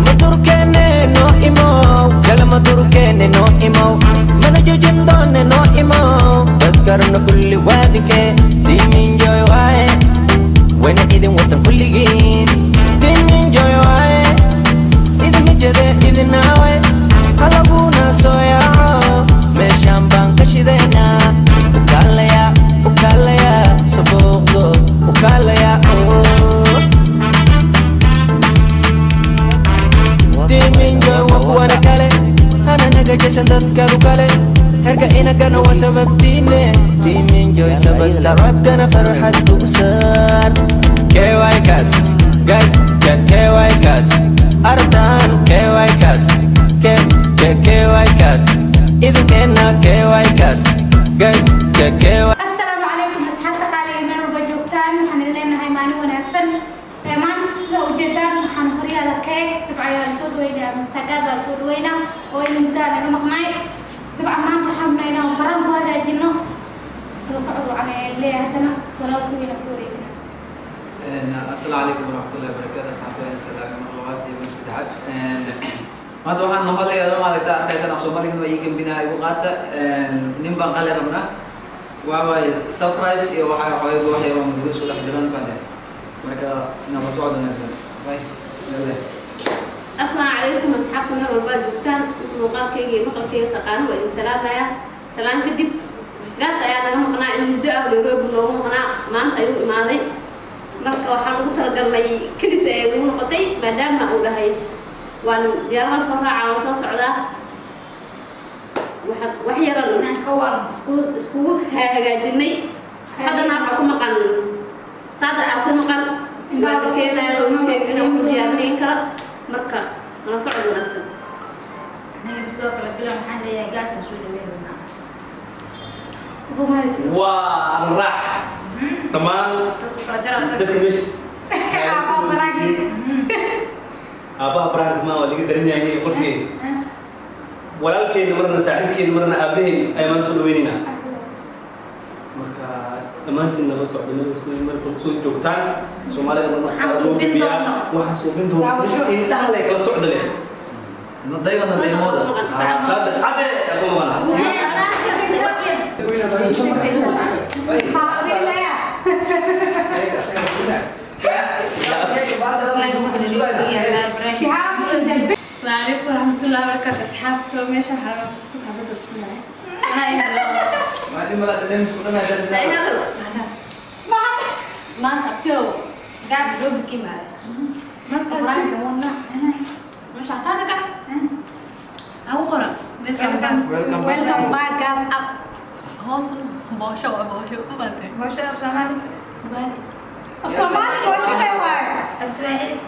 Madurkeene noo imow, kala madurkeene noo imow, mana joojin doone noo imow. Dadkarna kulli waadinke, Team Enjoy waaye, wayna idin watan kulligiin. Team Enjoy waaye, idinma jede idinaawe, halaguna soo yaaco, meeshaan baan ka shidaynaa. Ukaalaya, ukaalaya, soo booqdo, ukaalaya, oh. Team Enjoy waa kuwana kale, hana naga jeesan dadkadu kale, herka inagana waa sababtiine. Team Enjoy subscribe-kana farxad ugu saar. KY Kas, guys, KY Kas, ardan KY Kas, K K KY Kas, idinkeena KY Kas, guys, K KY. Asalaamu calaykum asxaabta qaaliga, meel walba joogtaan waxaan idin leenahay maalin wanaagsan. Maanta sida ujeedaan waxaan horyaala keeg. Dabcan ayaa lasoo dhaweynaa, Mr. Gaza lasoo dhaweynaa oo in muddaa naga maqnaay. Dabcan maanta waxaan rabnaa inaan baran ku hagaajino isla socod wacan ayaan leeyahay. Haddana walaalka weyna ku wareegina. Asalaamu calaykum waraxmatullahi wabarakaatu. Asxaabta, salaam mar labaad iyo mar saddexaad. Maanta waxaan noqonayaa maaragta arkaysan af Soomaaligan waa ii gembinaa, igu qaata. Nin baan qali rabnaa, waa waay surprise iyo waxaa xooga waxay waa murugo isku dhex jiraan baan. Marka nala socod wanaagsan. Bye. Asalaamu calaykum asxaabta, meel walbaad joogtaan, inta muuqaalkayga iyo maqalkayga taqaano waa idin salaamayaa. Salaan kadib, Gaas ayaa naga maqnaa in muddo ah, Nairobi noogu maqnaa, maanta ayuu imaaday. Marka waxaan ugu talagalnay kelis ayay nagu noqotay, maadaama uu dhahay waan diyaarada soo raaca, waan soo socdaa. Wax yaran iskugu hagaajinay. Haddana waxaa ku maqan saas ayaa ku maqan baa keenaya, looma sheegin inaan ku diyaarinayn karo. Marka nala socod wanaagsan. Aniga sidoo kale bilan waxaan leeyahay gaasaan soo dhaweynaa. Waa raax dhammaan dadku kala jarasa. Dadka meesha aabbaha prank ma waa laga daran yahay. Qofkii walaalkeena marna saaxiibkeena marna aabaheen ayaa maanta soo dhaweynaynaa. Marka dhammaantiin nala socda meel kasta marka soo joogtaan Soomaalida marna Waxaan loo suubin gudbiyaa. doono. Waxaan suubin doono indhaha lay kala socda leh. Nadayga nadaymooda. Saade cade atuma mana. السلام عليكم ورحمة الله وبركاته. أصحابته meesha waxaa suuqa hadda bismillah anaa ina Maanta abtiow Gaas Nairobi ka imaaday. Maanta quraanka wana meesha qaada ka aku qoran Welcome back. Welcome back guys up hoosna boosho waa boosho u baatay. Boosho af Soomaali. Ugaali. Af Soomaali boosho waaye. Af Swahili.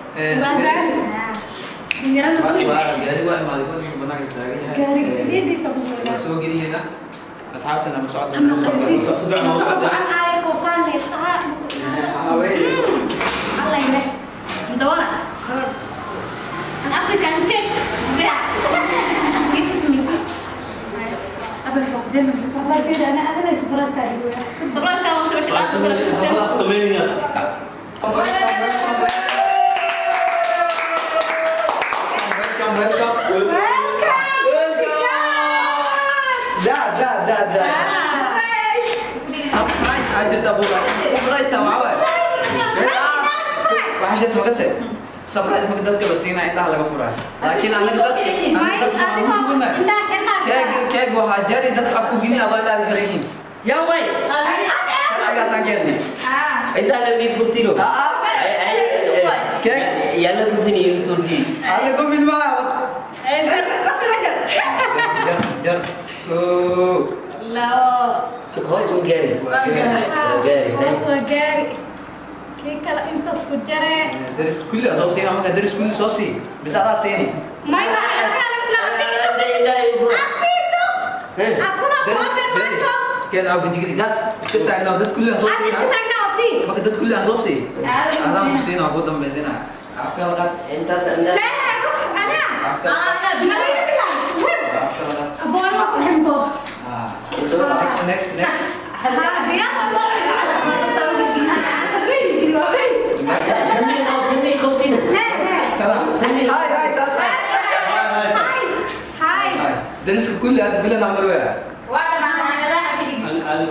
Gaari waa imaaday, kuwa banaanka taagan yahay. Gaariga waa soo geliyeyna asxaabtana ma socod. Wacan ay koosaan leedahay. Allah ileh. Dawana. An African cake. Kiisas minti. Abel fog jemel. والله فيدا أنا أنا ليس برد تاني. Surprise-ka waa soo shaqaa. Welcome, welcome. Da da da da surprise aa jirta abuura. Surprise ta waxaa waaye waxaa jirta makase surprise marka dadka la siinaya indhaha laga furaa, laakiin anaga dadka waxaan ugu duwannahay keeg. Keeg waxaa jari dadka afku gelin adoo indhaha xiran yihiin. Yaa way. Sharcigaasaan keennay. Inta la ii furtino. Keeg. Yalla kufini tursi. Alle ku mid maa jar jar koo. Labo. Hoos u gaari. Waa gaari. Gaari. Hoos waa gaari. Kii kale intaas ku jaree. Daris kulli adoo siina, marka daris kulli soo sii bis adaa siini. May ma Akuna daris macho. Keen aa gujigidi gaas iska taagnaa dad kulli aan soo Aad iska siina. taagnaa abdi. Marka dad kulli aan soo sii adaan ku siina, waa ku dambaysiina afka la qaad. Intaas anda. Laa ku ana. Afka la qaad. Nabiga bilaa. Afka la qaad. Aboon ma ku ximto. Ah, next, next, next. Ha diyaar waa. Tani khawtina. لا لا. Hay hay taas. كل هذا بلا نعمل وياه. وانا ما راح اجي. انا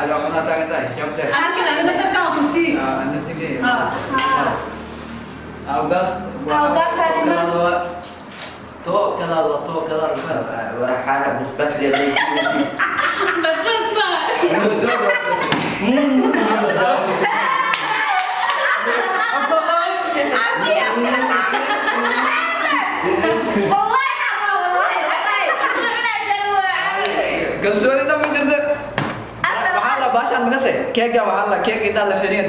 انا انا تاعي شفت. انا كده انا تركع كرسي. انا تيجي. اوغاس اوغاس هذه تو كذا تو كذا وراح انا بس بس يا بس بس والله حرام والله kalsooni dhan ma jirto. Waxaa la baashaan laga say keega waxaa la keeg intaa la xiriir.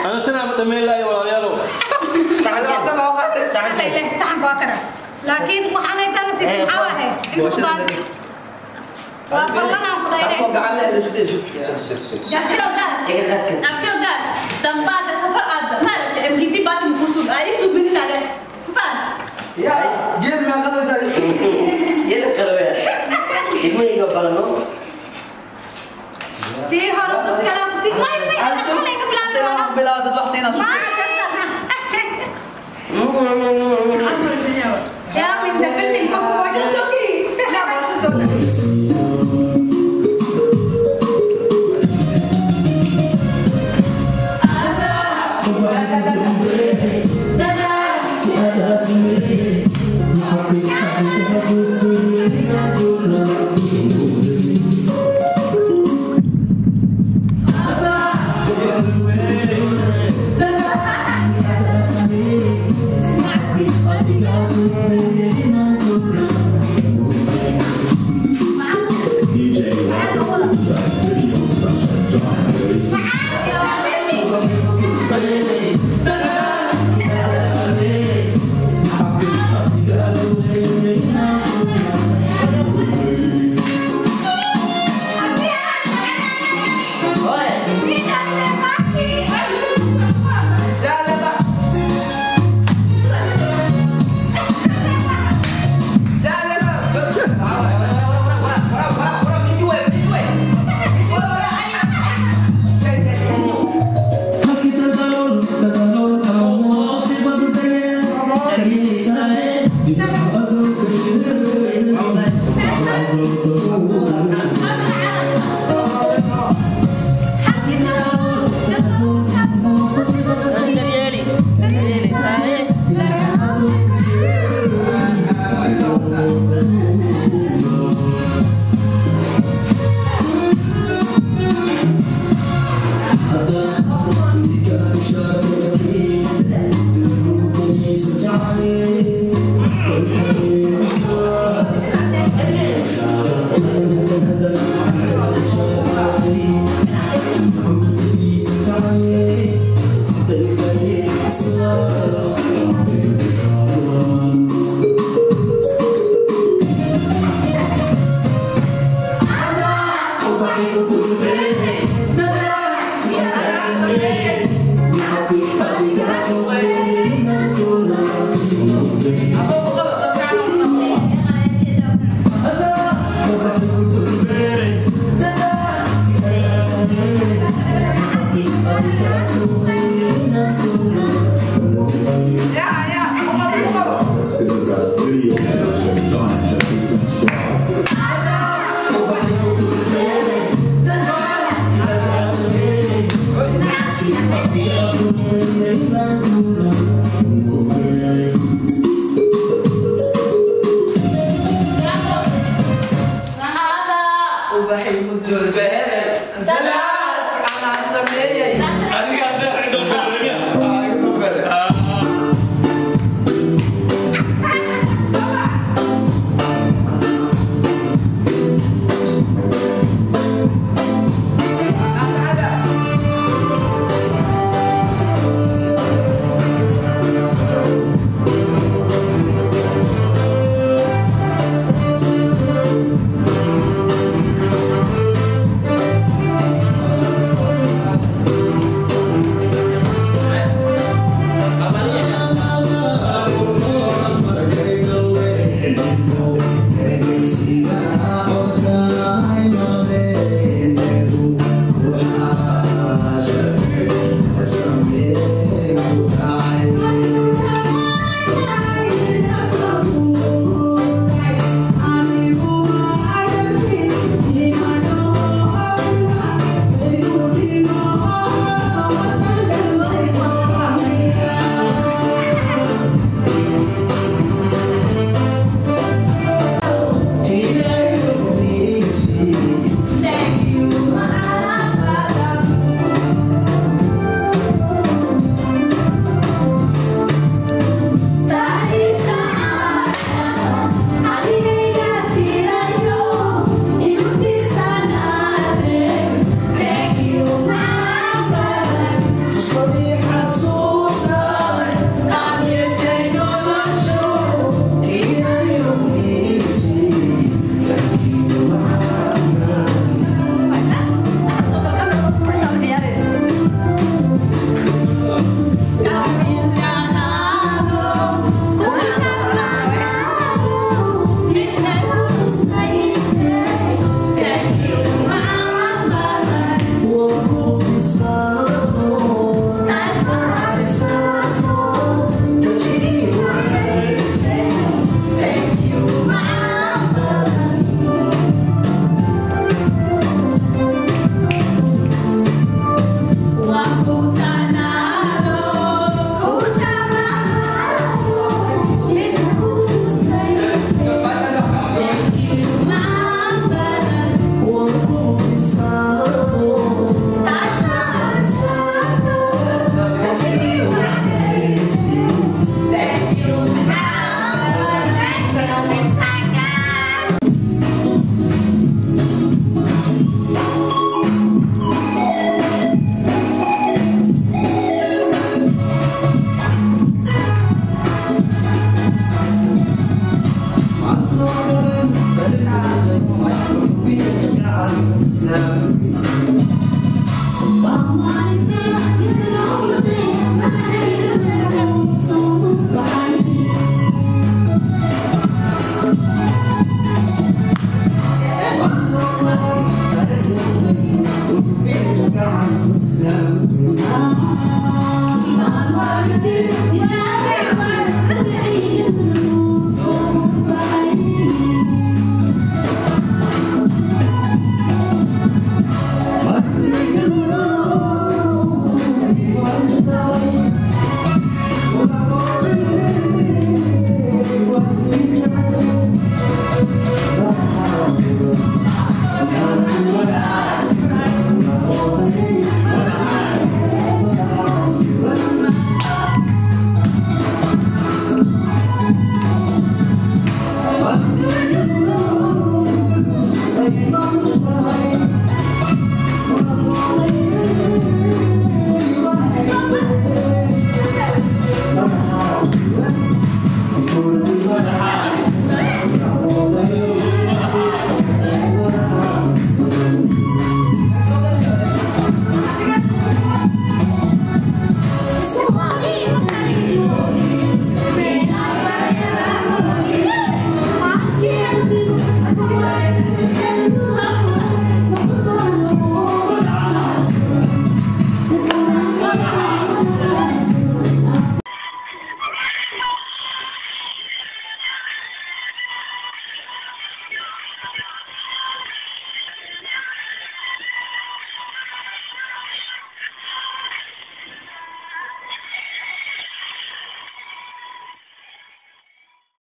أنا تنام دمين لا ولا يالو. لكن وحنا يتم سمعوها. I Adiga.